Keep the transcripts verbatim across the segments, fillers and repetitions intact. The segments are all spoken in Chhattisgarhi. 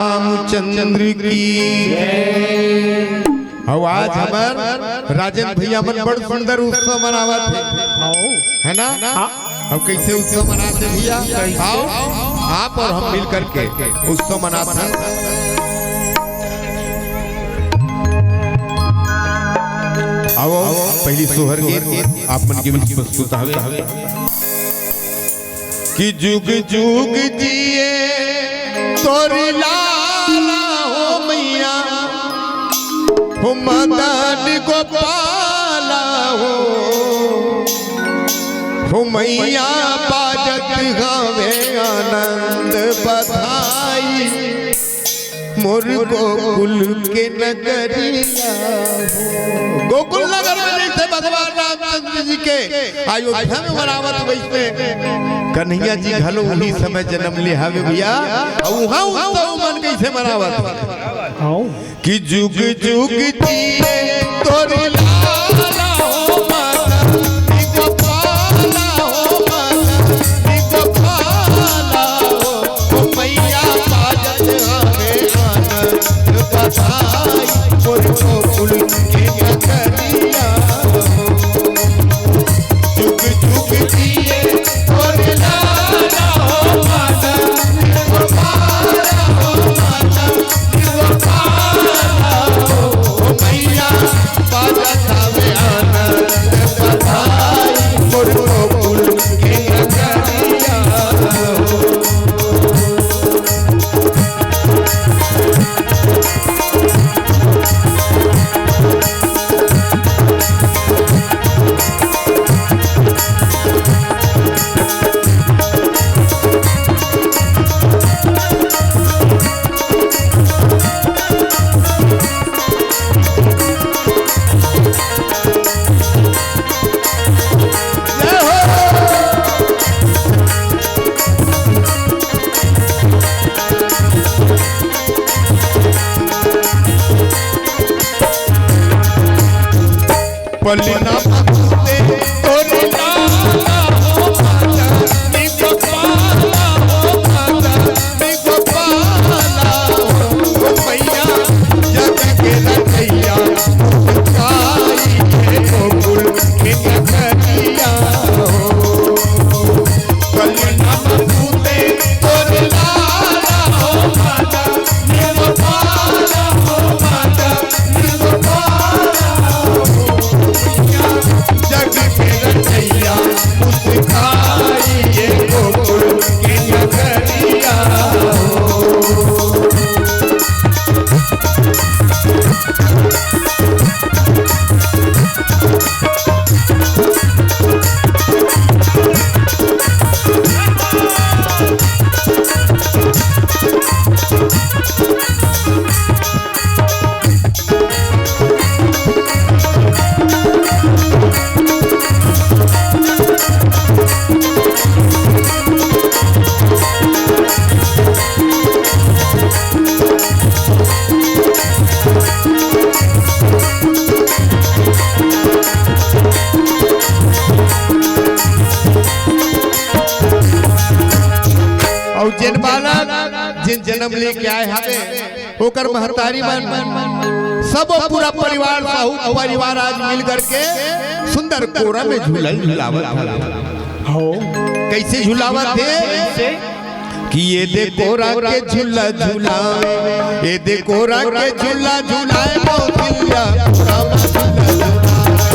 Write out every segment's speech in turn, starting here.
रामचंद्र की। अउ आज हमर राजेंद्र भैया मन बड़ सुंदर उत्सव मनावत हे, है ना? अब कैसे उत्सव मनाते भैया? आओ, आप और हम मिल करके उत्सव मनाते हैं। आओ, पहली सोहर गीत आप मन के बीच प्रस्तुत हवे। कि जुग जुग जिए तोर लाला हो मैया, हो मदन गोपाला हो, हो मैया बाजत गावे आनंद बधाई। मोर गोकुल के नगरिया हो। गोकुल नगर में जैसे भगवान रामचंद्र जी के अयोध्या में मनावत, वैसने कन्हैया जी घलो उही समय जन्म ले हवे भैया। अउ उहाँ उत्सव मन कैसे मनावत? कि जुग जुग जिए तोर लाला हो माता, कि गोपाला हो माता, कि गोपाला हो, ओ मैया बाजत हवे आनंद बधाई, मोर गोकुल के नगरिया हो। जुग जुग जिए तोर लाला हो माता, गोपाला हो माता, गोपाला हो, ओ मैया बाजत हवे आनंद बधाई, मोर गोकुल के नगरिया हो। पलना मत दे तोरे लाला हो माता, निगोपाला हो माता, निगोपाला हो मैया, जग के रचैया, मुस्काई के गोकुल के नगरिया हो। पलना मत दे तोरे लाला हो माता, निगोपाला हो माता, निगोपाला हो। जग के रचैया मुस्काई ये गोकुल के नगरिया हो। अउ जेन बालक जेन जन्म लेके आए हवे, ओकर महतारी मन, सब पूरा परिवार, साहू परिवार आज मिल करके सुंदर कोरा में झूला झुलावत हवे। हो। कैसे झुलावत हे? कैसे? कि ये दे कोरा के झूला झुलावे, ये दे कोरा के झूला झुलाए कौशल्या, कोरा में झूला झुलावे।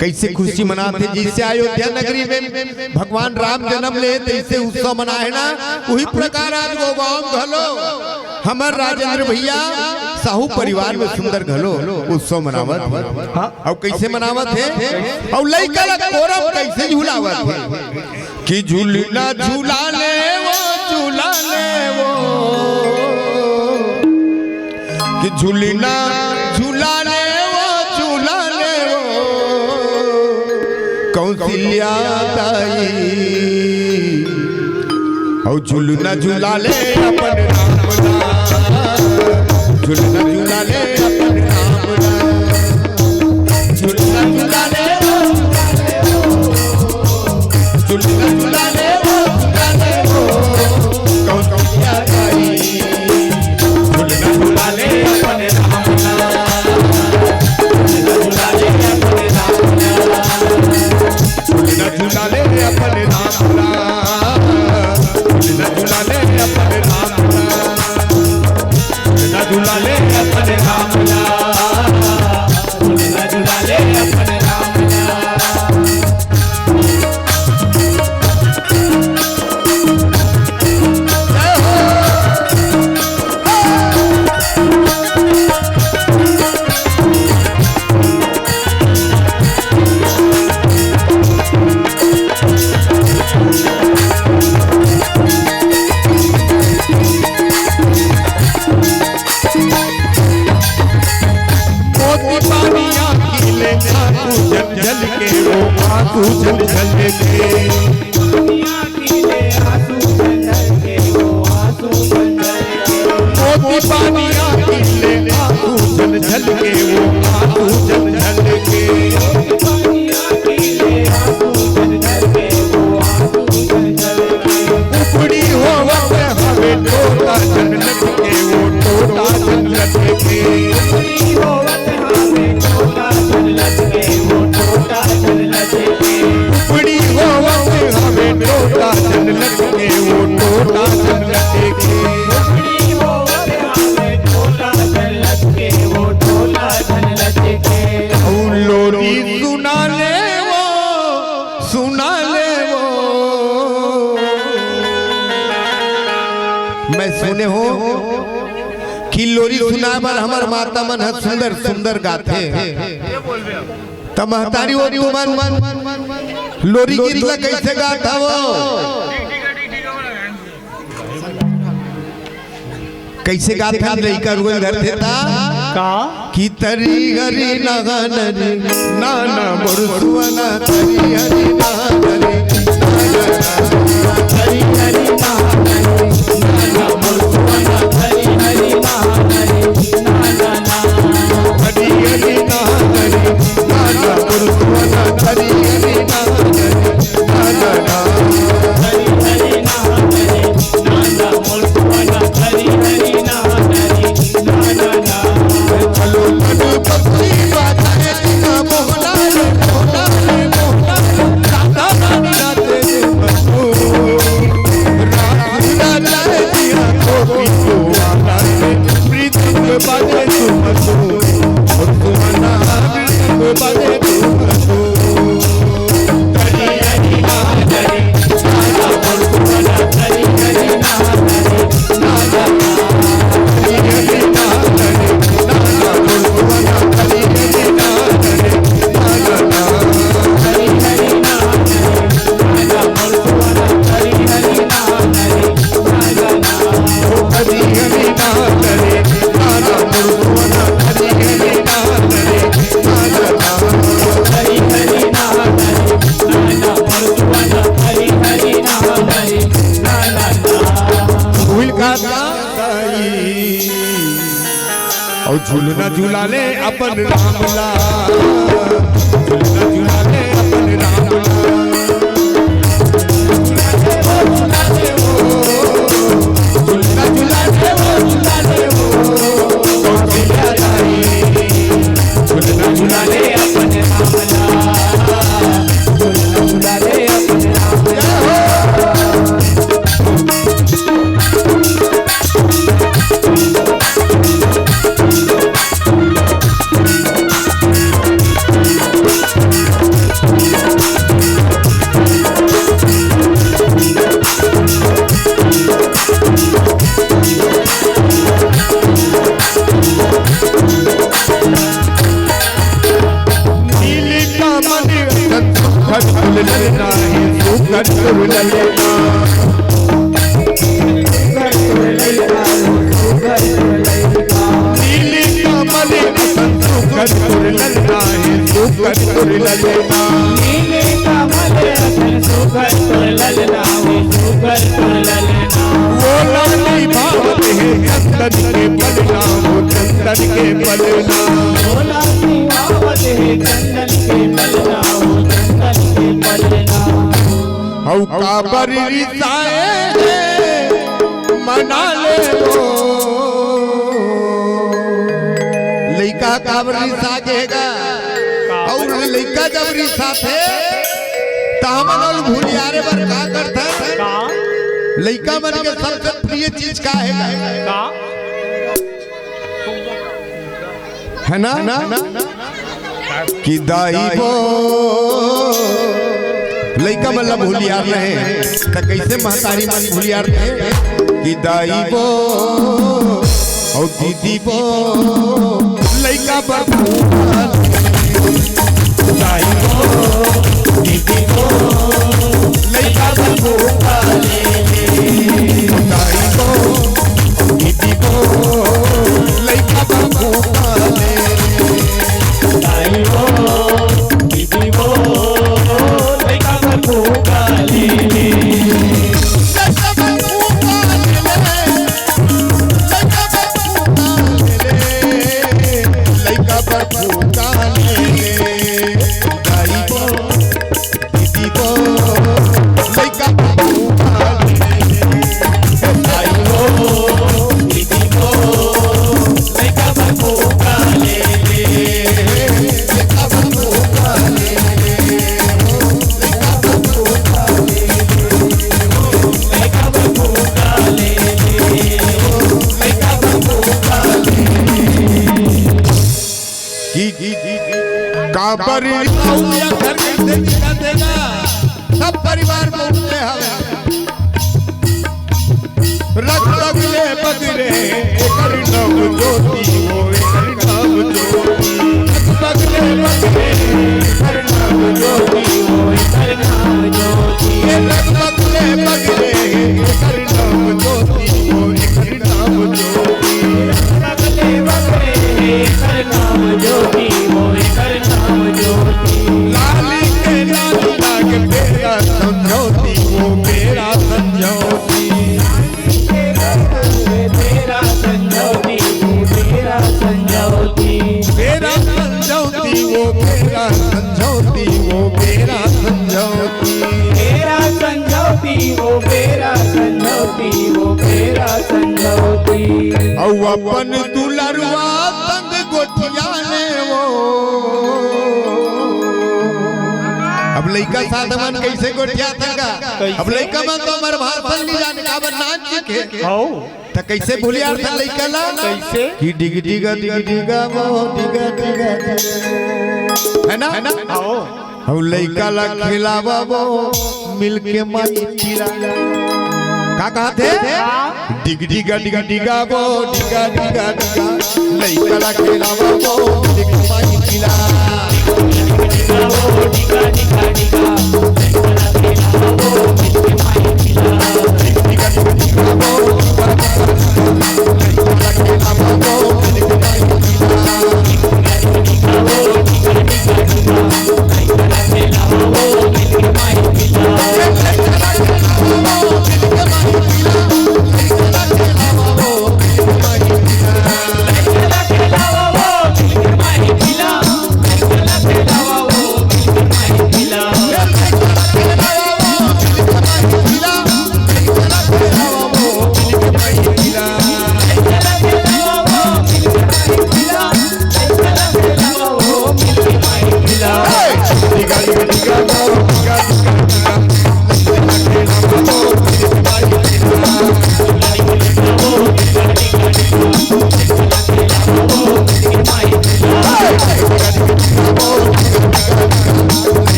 कइसे खुशी मनाथे, जइसे अयोध्या नगरी में भगवान राम जनम ले तइसे उत्सव मनाए ना, उही प्रकार आज गोगांव घलो हमर राजेंद्र भइया साहू परिवार में सुंदर घलो उत्सव मनावत हे। हाँ। अउ कइसे मनावत हे? अउ लइका ला कोरा म कइसे झुलावत हे? कि झुलना झुला ले वो, झुला ले वो, कि झुलना झुला ले वो, झुला ले वो, कौशल्या दाई। अउ झुलना झुला ले अपन राम ला, झुलना झुला ले अपन राम ला, झुलना झुला ले वो, झुलना झुला ले वो, झुला ले वो, कौशल्या दाई। झुलना झुला ले अपन राम ला, झुलना झुला ले अपन राम ला, झुलना झुला ले अपन राम ला, झुलना झुला ले अपन राम ला, झुलना झुला ले अपन राम ला, झुलना झुला ले अपन राम ला। मोती पानी आँखी ले आंसू झल झल के, वो आंसू झल झल के। मोती पानी आँखी ले आंसू झल झल के, वो आंसू झल झल के। उपड़ी होवत हवे टोटा झन लटके, वो टोटा झन लटके। उपड़ी होवत हवे टोटा झन लटके, वो टोटा झन लटके। अउ लोरी सुना ले वो, सुना ले वो। मैं सुने हों कि लोरी सुनाए बर हमर माता मन ह सुंदर सुंदर गाथे। त महतारी वो तुमन लोरी गीत ला कइसे गात हवो? कइसे गात हन लइका रुअन धरथे ता? का? कि तरी हरी नहान रे, नाना मोर सुअना, तरी हरी नहान रे, नाना, तरी हरी नहान रे, नाना मोर सुअना, तरी हरी नहान रे, नाना, तरी हरी नहान रे, नाना मोर सुअना, तरी हरी नहान रे, नाना, तरी हरी नहान रे, नाना मोर सुअना, तरी हरी नहान रे, नाना। अउ झुलना झुला ले अपन राम ला, झुलना झुला ले अपन राम ला। कमल असन सुघर तोर ललना हे, सुघर तोर ललना। नीली कमल असन सुघर तोर ललना हे, सुघर तोर ललना। नीली कमल असन सुघर तोर ललना हे, सुघर तोर ललना। ओला निभावत हे चंदन के पलना, ओ चंदन के पलना। ओला निभावत हे चंदन के पलना, ओ चंदन के पलना। अउ काबर रिसाए हे मना ले वो। लइका काबर रिसा के हे गा? अउ लइका जब रिसाथे, त हमन ओला भुलियारे बर का करथन? का? लइका मन के सबसे प्रिय चीज का हे? का? है ना? कि दाई वो लइका मन ला भुलियार रहे, त कइसे महतारी मन भुलियार रहे? कि दाई वो अउ दीदी वो लइका बर भूखा ले। दाई वो, दीदी वो, लइका बर भूखा ले। दाई वो, दीदी वो, लइका बर भूखा ले। दाई वो, दीदी वो, लइका बर भूखा ले। लइका बर भूखा ले। लइका बर फूका ले ले, दाई वो, दीदी वो, लइका बर फूका ले ले, दाई वो, दीदी वो, लइका बर फूका ले ले, लइका बर फूका ले ले। कि, कि, कि, कि, काबर अउ ये घर कइसे दिखत हे गा? सब परिवार में उठे हवे। रग रग ले बगरे, एकर नाम ज्योति हो, एकर नाम ज्योति। रग रग ले बगरे, एकर नाम ज्योति हो, एकर नाम ज्योति। ये रग रग ले बगरे, एकर नाम ज्योति हो, एकर नाम ज्योति। रग रग ले बगरे, एकर नाम ज्योति हो, एकर नाम ज्योति। लाली के लाली लागे बेरा समझौती हो, बेरा समझौती। तेरा संजौती, तेरा संजौती। तेरा संजौती, वो तेरा संजौती, वो तेरा संजौती। तेरा संजौती, वो तेरा संजौती, वो तेरा संजौती। अउ अपन दुलरुआ संग गोठिया ले वो। अब लइका साथ मन कइसे गोठियाथन गा? कइसे? अब लइका मन तो हमर भाषा नइ जाने, काबर नाच सीखे। हौ। त कइसे भुलियारथन लइका ला? कइसे? कि डिग डिगा, डिग डिगा, वो डिगा, डिगा, डिगा। है ना? है ना? हौ। अउ लइका ला खिलावा वो मिलके माई पीला। का कहत हे? हाँ। डिग डिगा, डिग डिगा, वो डिगा, डिगा, डिगा। लइका ला खिलावा वो मिलके माई पीला।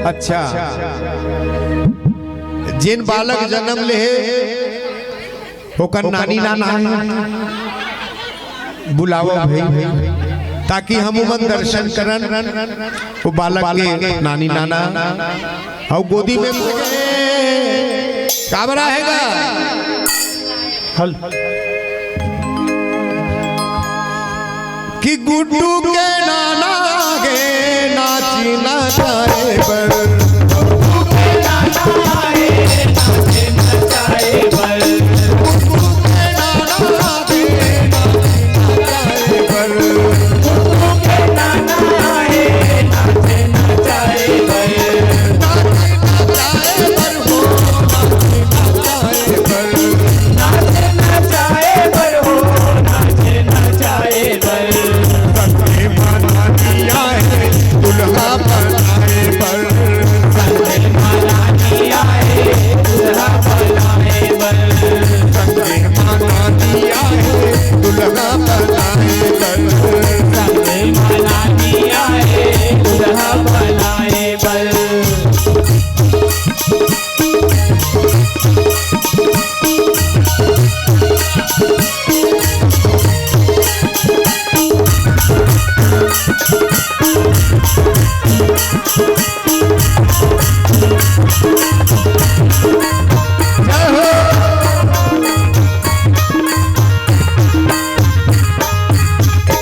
अच्छा, जेन बालक जन्म ले हे, ओकर नानी नाना हे, बुलावव भई, ताकि हमू मन दर्शन करन। ओ बालक के नानी नाना अउ गोदी में काबर आहे गा? हल। कि गुड्डू के नाना गे नाची नचाए बर। गुड्डू के नाना गे नाची नचाए बर। गुड्डू के नाना गे नाची नचाए बर। गुड्डू के नाना गे नाची नचाए बर। नाची नचाए बर हो, नाची नचाए बर। नाचे नचाए बर हो, नाचे नचाए बर। संगे मनानी आए, दुल्हा बनाए बर। संगे मनानी आए, दुल्हा बनाए बर। संगे मनानी आए, दुल्हा बनाए बर। संगे मनानी आए, दुल्हा बनाए बर।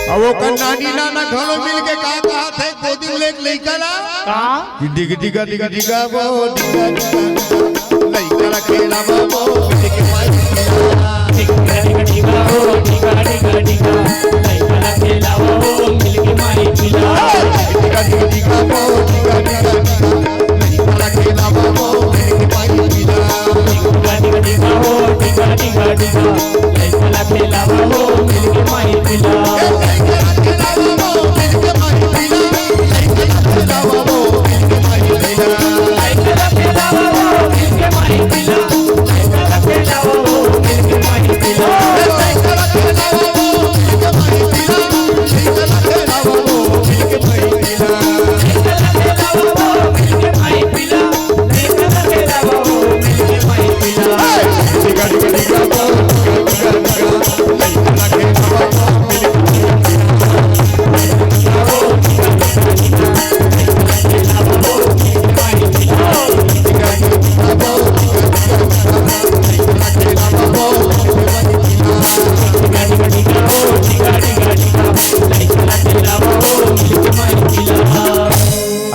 अब ओकर नानी नाना घलो मिल के का कहत हे, गोदी में ले एक लइका ला। का? कि डिग डिगा डिग डिगा वो, डिगा डिगा डिगा, लइका ला खेलावा वो, मिल के माई पिला। डिगा डिगा डिगा वो, डिगा डिगा डिगा, लइका ला खेलावा वो, मिल के माई पिला। डिगा डिगा डिगा वो, डिगा डिगा डिगा, लइका ला खेलावा वो, मिल के माई पिला। डिगा डिगा डिगा वो, डिगा डिगा डिगा, लइका ला खेलावा वो, मिल के माई पिला।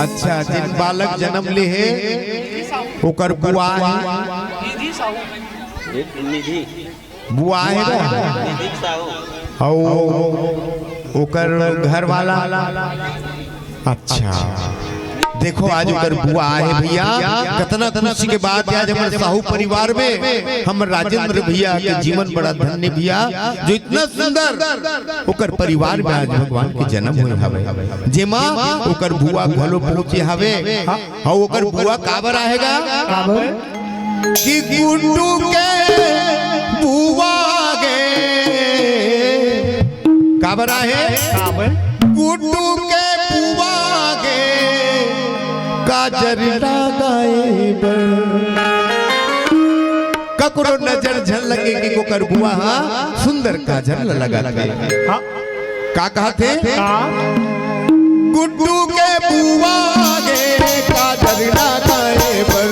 अच्छा, जेन बालक जन्म ले हे, ओकर बुआ हे। निधि साहू। निधि। बुआ हे ना? निधि साहू। अउ ओकर घर वाला? अच्छा, देखो, आज ओकर बुआ आहे भैया, कतना खुशी के बात हे। आज हमर साहू परिवार में हमर राजेंद्र भैया के जीवन बड़ा धन्य भैया, जो इतना सुंदर ओकर परिवार में आज भगवान के जन्म होए हवे, जेमा ओकर बुआ घलो पहुंचे हवे। अउ ओकर बुआ काबर आहे गा? काबर? कि गुड्डू के बुआ गे। काबर आहे? काबर? गुड्डू के बुआ गे काजर लगाए बर। ककरो नजर झन लगे कि ओकर बुआ हा सुंदर काजर ल लगाथे। हाँ। का कहत हे? का? गुड्डू के बुआ गे काजर लगाए बर।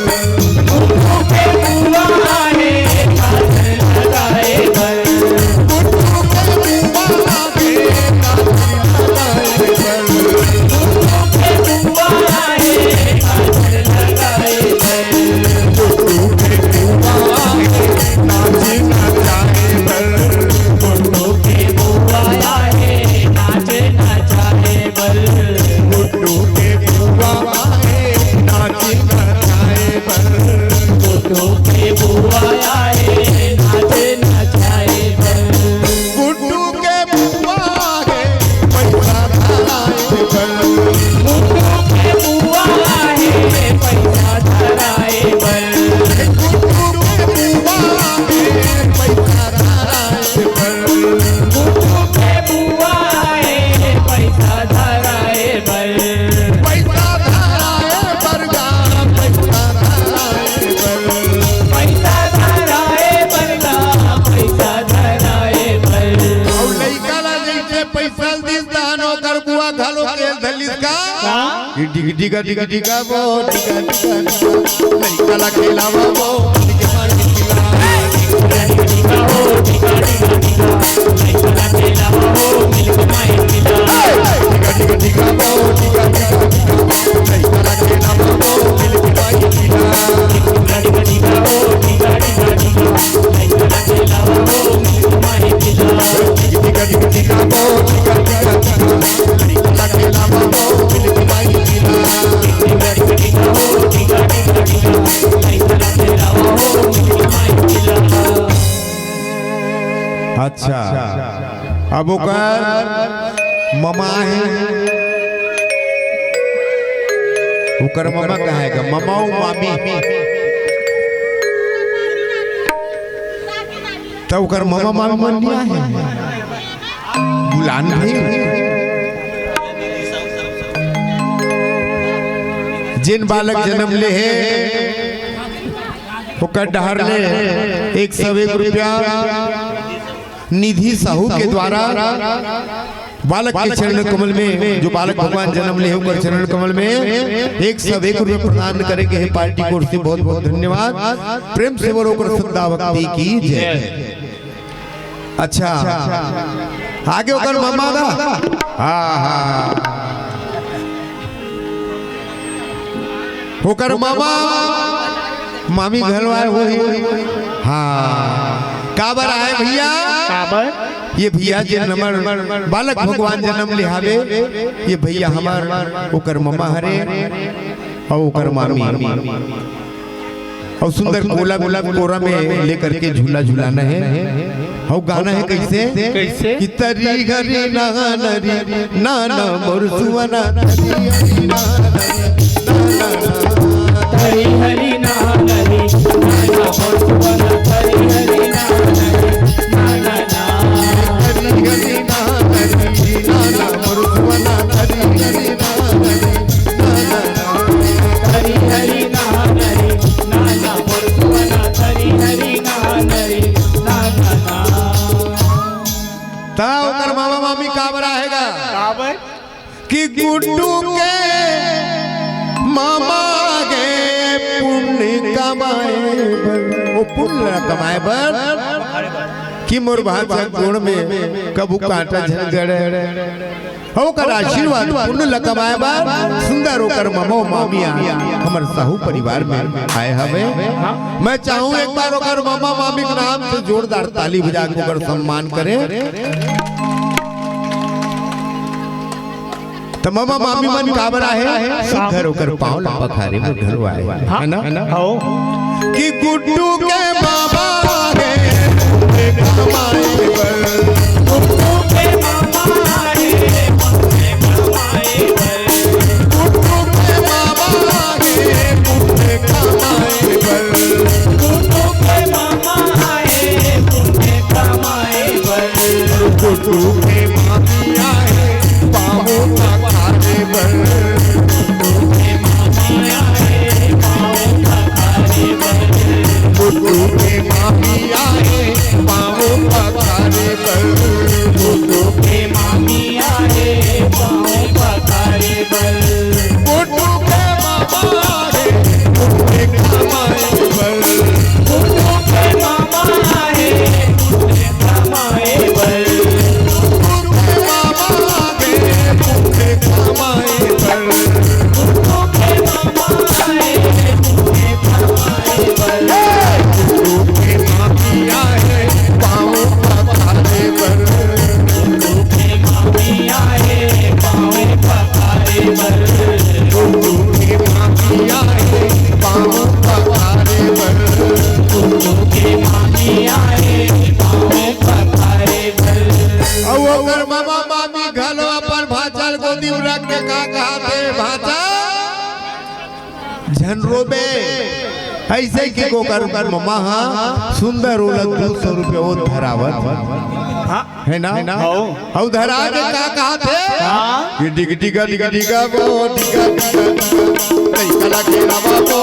गुड्डू के बुआ गे काजर लगाए बर। गुड्डू के बुआ गे काजर लगाए बर। गुड्डू के बुआ गे काजर लगाए बर। गुड्डू के बुआ गे नाचे नचाए बर। गुड्डू के बुआ गे नाचे नचाए बर। गुड्डू के बुआ गे नाचे नचाए डिग डिगा डिग डिगा वो, डिगा डिगा डिगा, लइका ला खेलावा वो, मिलके माई पिला। डिगा डिगा डिगा वो, डिगा डिगा डिगा, लइका ला खेलावा वो, मिलके माई पिला। अच्छा, अब ओकर ममा हे, ओकर ममा कहाय गा, ममा अउ मामी। त ओकर ममा मामी मन नइ आए हे, बुलान भी। जेन बालक जनम ले हे, ओकर डहर ले एक सौ एक रुपया निधि साहू के द्वारा बालक के चरण कमल में, जो बालक भगवान जनम ले हे, ओकर चरण कमल में एक सौ एक रुपया प्रदान करे गे हे पार्टी की ओर से। बहुत बहुत धन्यवाद, प्रेम से बोलो, ओकर श्रद्धा भक्ति की जय। अच्छा, आगे ओकर ममा गा। हाँ, हाँ। ओकर ममा, मामी घलो आए होही। हाँ, काबर आए भइया? काबर? ये भइया जेन हमर बालक भगवान जनम ले हावे, ये भइया हमर ओकर ममा हरे अउ ओकर मामी। अउ सुंदर कोला कोला कोरा में लेकर के झूला झुलाना हे। अउ गाना हे कइसे? कइसे? कि तरी हरी ना नरी, ना ना मोर सुवना, तरी हरी ना नरी, ना ना ना। तरी हरी ना नरी, ना ना मोर सुवना, तरी हरी ना नरी, ना ना ना। तरी हरी ना नरी, ना ना मोर सुवना, तरी हरी ना नरी, ना ना ना। हरी हरी ना हरी, ना ना मोर सुवना, हरी हरी ना हरी, ना ना ना। त ओकर मामा मामी काबर आहे गा? काबर? कि गुड्डू के मामा गे पुण्य कमाए बर, ओ पुण्य कमाए बर, कि मोर भांचा गोड़ में कभू कांटा झन गड़े। अउ ओकर आशीर्वाद पुण्य ल कमाए बर सुंदर ओकर ममो मामिया हमर साहू परिवार में आए हवे। मैं चाहूं एक बार ओकर ममा मामी के नाम से जोरदार ताली बजा के ओकर सम्मान करे। त ममा मामी मन काबर आहे? सुंदर ओकर पांव ल पखारे बर घलो आए, है ना? हव। कि गुड्डू के बाबा हे, गुड्डू के मामा हे बर। गुड्डू के मामा हे, गुड्डू के मामा हे बर। गुड्डू के मामा हे, गुड्डू के मामा हे बर। गुड्डू के मामा हे, गुड्डू के मामा हे बर। गुड्डू के मामी आहे, पाँव पखारे बर। गुड्डू के मामी आहे, पाँव पखारे बर। गुड्डू के मामी आहे, पाँव पखारे बर। गुड्डू के मामी आहे, पाँव पखारे बर। गुड्डू के मामा आहे, गुड्डू के मामा आहे बर। गुड्डू के मामा आहे, गुड्डू के मामा आहे बर। गुड्डू के मामा आहे, गुड्डू के मामा आहे बर। गुड्डू के मामा आहे, गुड्डू के मामा आहे बर। गुड्डू के मामी आहे, पाँव पखारे बर। गुड्डू के मामी आहे, पाँव पखारे बर। गुड्डू के मामी आहे, पाँव पखारे बर। गुड्डू के मामी आहे, पाँव पखारे बर। अउ ओकर ममा मामी घलो अपन भांचा ल गोदी म रख के का कहत हे, भांचा? झन रोबे। अइसे कि ओकर ममा ह सुंदर ओला दू सौ रुपया ओ धरावत हे। हाँ। है ना? हव। अउ धरा के का कहत हे? हाँ। ये डिग डिगा डिग डिगा वो, डिगा डिगा, लइका ला खेलावा वो।